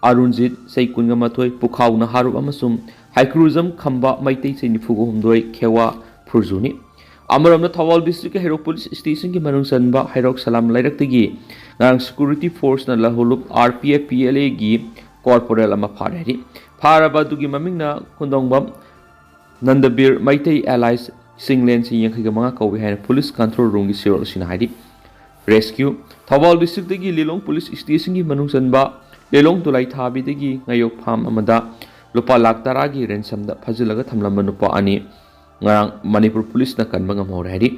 ꯑꯔꯨꯟꯖꯤꯠ, ꯆꯍꯤ ꯀꯨꯟꯒ ꯃꯥꯊꯣꯏ, ꯄꯨꯈꯥꯎ ꯅꯍꯥꯔꯨꯞ ꯑꯃꯁꯨꯡ ꯍꯩꯀ꯭ꯔꯨꯖꯝ ꯈꯝꯕ ꯃꯩꯇꯩ, ꯆꯍꯤ ꯅꯤꯐꯨꯒ ꯍꯨꯝꯗꯣꯏ, ꯈꯦꯋꯥ ꯐꯨꯔꯖꯨꯅꯤ꯫ ꯑꯃꯔꯣꯝꯗ, ꯊꯧꯕꯥꯜ ꯗꯤꯁꯇ꯭ꯔꯤꯛꯀꯤ ꯍꯩꯔꯣꯛ ꯄꯨꯂꯤꯁ ꯁ꯭ꯇꯦꯁꯟꯒꯤ ꯃꯅꯨꯡ ꯆꯟꯕ ꯍꯩꯔꯣꯛ ꯁꯂꯥꯝ ꯂꯩꯔꯛꯇꯒꯤ ꯉꯔꯥꯡ ꯁꯦꯀ꯭ꯌꯨꯔꯤꯇꯤ ꯐꯣꯔꯁꯅ ꯂꯍꯨꯂꯨꯞ R P F P L ꯑꯦꯒꯤ ꯀꯣꯔꯄꯣꯔꯦꯜ ꯑꯃ ꯐꯥꯔꯦ ꯍꯥꯏꯔꯤ꯫ ꯐꯥꯔꯕ ꯑꯗꯨꯒꯤ ꯃꯃꯤꯡꯅ ꯈꯨꯟꯗꯣꯡꯕꯝ ꯅꯟꯗꯕꯤꯔ ꯃꯩꯇꯩ, ꯑꯦꯂꯥꯏꯁ ꯁꯤꯡꯂꯦꯟ, ꯆꯍꯤ ꯌꯥꯡꯈꯩꯒ ꯃꯉꯥ ꯀꯧꯏ ꯍꯥꯏꯅ ꯄꯨꯂꯤꯁ ꯀꯟꯇ꯭ꯔꯣꯜ ꯔꯨꯝꯒꯤ ꯆꯦꯔꯣꯜ ꯑꯁꯤꯅ ꯍꯥꯏꯔꯤ꯫ ꯔꯦꯁꯀ꯭ꯌꯨ꯫ ꯊꯧꯕꯥꯜ ꯗꯤꯁꯇ꯭ꯔꯤꯛꯇꯒꯤ ꯂꯤꯂꯣꯡ ꯄꯨꯂꯤꯁ ꯁ꯭ꯇꯦꯁꯟꯒꯤ ꯃꯅꯨꯡ ꯆꯟꯕ ꯂꯤꯂꯣꯡ ꯇꯨꯂꯥꯏꯊꯥꯕꯤꯗꯒꯤ ꯉꯥꯌꯣꯛ ꯐꯥꯝ ꯑꯃꯗ ꯂꯨꯄꯥ ꯂꯥꯈ ꯇꯔꯥꯒꯤ ꯔꯦꯟꯁꯝꯗ ꯐꯥꯖꯤꯜꯂꯒ ꯊꯝꯂꯝꯕ ꯅꯨꯄꯥ ꯑꯅꯤ ꯉꯔꯥꯡ ꯃꯅꯤꯄꯨꯔ ꯄꯨꯂꯤꯁꯅ ꯀꯟꯕ ꯉꯝꯍꯧꯔꯦ ꯍꯥꯏꯔꯤ꯫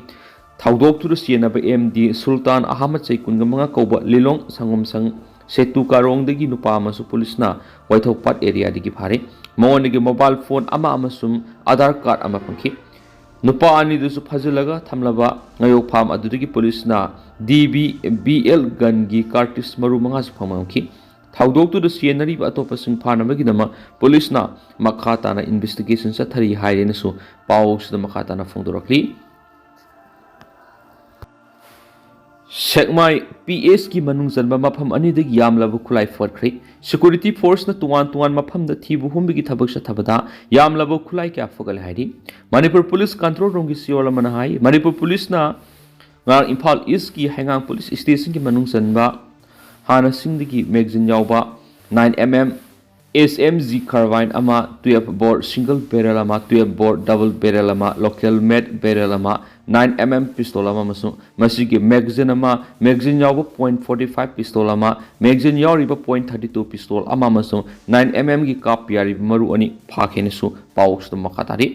ꯊꯧꯗꯣꯛꯇꯨꯗ ꯆꯦꯟꯅꯕ ꯑꯦꯝ ꯗꯤ ꯁꯨꯜꯇꯥꯟ ꯑꯍꯃꯗ, ꯆꯍꯤ ꯀꯨꯟꯒ ꯃꯉꯥ ꯀꯧꯕ, ꯂꯤꯂꯣꯡ ꯁꯪꯒꯣꯝꯁꯪ ꯁꯦꯇꯨ ꯀꯥꯔꯣꯡꯗꯒꯤ ꯅꯨꯄꯥ ꯑꯃꯁꯨ ꯄꯨꯂꯤꯁꯅ ꯋꯥꯏꯊꯧꯄꯥꯠ ꯑꯦꯔꯤꯌꯥꯗꯒꯤ ꯐꯥꯔꯦ꯫ ꯃꯉꯣꯟꯗꯒꯤ ꯃꯣꯕꯥꯏꯜ ꯐꯣꯟ ꯑꯃ ꯑꯃꯁꯨꯡ ꯑꯥꯙꯥꯔ ꯀꯥꯔꯗ ꯑꯃ ꯐꯪꯈꯤ꯫ ꯅꯨꯄꯥ ꯑꯅꯤꯗꯨꯁꯨ ꯐꯥꯖꯤꯜꯂꯒ ꯊꯝꯂꯕ ꯉꯥꯌꯣꯛ ꯐꯥꯝ ꯑꯗꯨꯗꯒꯤ ꯄꯨꯂꯤꯁꯅ ꯗꯤ ꯕꯤ ꯕꯤ ꯑꯦꯜ ꯒꯟꯒꯤ ꯀꯥꯔꯇ꯭ꯔꯤꯖ ꯃꯔꯨ ꯃꯉꯥꯁꯨ ꯐꯪꯕ ꯉꯝꯈꯤ꯫ ꯊꯧꯗꯣꯛꯇꯨꯗ ꯆꯦꯟꯅꯔꯤꯕ ꯑꯇꯣꯞꯄꯁꯤꯡ ꯐꯥꯅꯕꯒꯤꯗꯃꯛ ꯄꯨꯂꯤꯁꯅ ꯃꯈꯥ ꯇꯥꯅ ꯏꯟꯚꯦꯁꯇꯤꯒꯦꯁꯟ ꯆꯠꯊꯔꯤ ꯍꯥꯏꯔꯦꯅꯁꯨ ꯄꯥꯎꯁꯤꯗ ꯃꯈꯥ ꯇꯥꯅ ꯐꯣꯡꯗꯣꯔꯛꯂꯤ꯫ ꯁꯦꯛꯃꯥꯏ ꯄꯤ ꯑꯦꯁꯀꯤ ꯃꯅꯨꯡ ꯆꯟꯕ ꯃꯐꯝ ꯑꯅꯤꯗꯒꯤ ꯌꯥꯝꯂꯕ ꯈꯨꯠꯂꯥꯏ ꯐꯥꯒꯠꯈ꯭ꯔꯦ꯫ ꯁꯦꯀ꯭ꯌꯨꯔꯤꯇꯤ ꯐꯣꯔꯁꯅ ꯇꯣꯉꯥꯟ ꯇꯣꯉꯥꯟꯕ ꯃꯐꯝꯗ ꯊꯤꯕ ꯍꯨꯝꯕꯒꯤ ꯊꯕꯛ ꯆꯠꯊꯕꯗ ꯌꯥꯝꯂꯕ ꯈꯨꯠꯂꯥꯏ ꯀꯌꯥ ꯐꯥꯒꯠꯂꯦ ꯍꯥꯏꯔꯤ꯫ ꯃꯅꯤꯄꯨꯔ ꯄꯨꯂꯤꯁ ꯀꯟꯇ꯭ꯔꯣꯜ ꯔꯨꯝꯒꯤ ꯁꯤꯑꯣꯜ ꯑꯃꯅ ꯍꯥꯏ, ꯃꯅꯤꯄꯨꯔ ꯄꯨꯂꯤꯁꯅ ꯉꯔꯥꯡ ꯏꯝꯐꯥꯜ ꯏꯁꯀꯤ ꯍꯩꯉꯥꯡ ꯄꯨꯂꯤꯁ ꯁ꯭ꯇꯦꯁꯟꯒꯤ ꯃꯅꯨꯡ ꯆꯟꯕ ꯍꯥꯟꯅꯁꯤꯡꯗꯒꯤ ꯃꯦꯒꯖꯤꯟ ꯌꯥꯎꯕ ꯅꯥꯏꯟ ꯑꯦꯝ ꯑꯦꯝ ꯑꯦꯁ ꯑꯦꯝ ꯖꯤ ꯀꯥꯔꯕꯥꯏꯟ ꯑꯃ, ꯇꯨꯌꯦꯜꯐ ꯕꯣꯔ ꯁꯤꯡꯒꯜ ꯕꯦꯔꯦꯜ ꯑꯃ, ꯇꯨꯌꯦꯜꯐ ꯕꯣꯔ ꯗꯕꯜ ꯕꯦꯔꯦꯜ ꯑꯃ, ꯂꯣꯀꯦꯜ ꯃꯦꯗ ꯕꯦꯔꯦꯜ ꯑꯃ, ꯅꯥꯏꯟ ꯑꯦꯝ ꯑꯦꯝ ꯄꯤꯁꯇꯣꯜ ꯑꯃ ꯑꯃꯁꯨꯡ ꯃꯁꯤꯒꯤ ꯃꯦꯒꯖꯤꯟ ꯑꯃ, ꯃꯦꯒꯖꯤꯟ ꯌꯥꯎꯕ ꯄꯣꯏꯟꯠ ꯐꯣꯔꯇꯤ ꯐꯥꯏꯚ ꯄꯤꯁꯇꯣꯜ ꯑꯃ, ꯃꯦꯒꯖꯤꯟ ꯌꯥꯎꯔꯤꯕ ꯄꯣꯏꯟꯠ ꯊꯥꯔꯇꯤ ꯇꯨ ꯄꯤꯁꯇꯣꯜ ꯑꯃ ꯑꯃꯁꯨꯡ ꯅꯥꯏꯟ ꯑꯦꯝ ꯑꯦꯝꯒꯤ ꯀꯥꯞꯄ ꯌꯥꯔꯤꯕ ꯃꯔꯨ ꯑꯅꯤ ꯐꯥꯈꯤ ꯍꯥꯏꯅꯁꯨ ꯄꯥꯎꯁꯤꯗ ꯃꯈꯥ ꯇꯥꯔꯤ꯫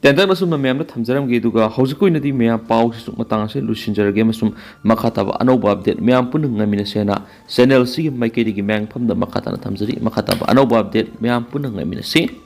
ꯇꯦꯟꯇꯛꯅ ꯁꯨꯝꯅ ꯃꯌꯥꯝꯗ ꯊꯝꯖꯔꯝꯒꯦ, ꯑꯗꯨꯒ ꯍꯧꯖꯤꯛꯀꯤ ꯑꯣꯏꯅꯗꯤ ꯃꯌꯥꯝ ꯄꯥꯎꯁꯤ ꯁꯨꯝ ꯃꯇꯥꯡ ꯑꯁꯤꯗ ꯂꯣꯏꯁꯤꯟꯖꯔꯒꯦ, ꯑꯃꯁꯨꯡ ꯃꯈꯥ ꯇꯥꯕ ꯑꯅꯧꯕ update ꯃꯌꯥꯝ ꯄꯨꯟꯅ ꯉꯥꯏꯃꯤꯟꯅꯁꯦꯅ channel ꯑꯁꯤꯒꯤ ꯃꯥꯏꯀꯩꯗꯒꯤ ꯃꯌꯥꯝ ꯃꯐꯝꯗ ꯃꯈꯥ ꯇꯥꯅ ꯊꯝꯖꯔꯤ꯫ ꯃꯈꯥ ꯇꯥꯕ ꯑꯅꯧꯕ update ꯃꯌꯥꯝ ꯄꯨꯟꯅ ꯉꯥꯏꯃꯤꯟꯅꯁꯤ꯫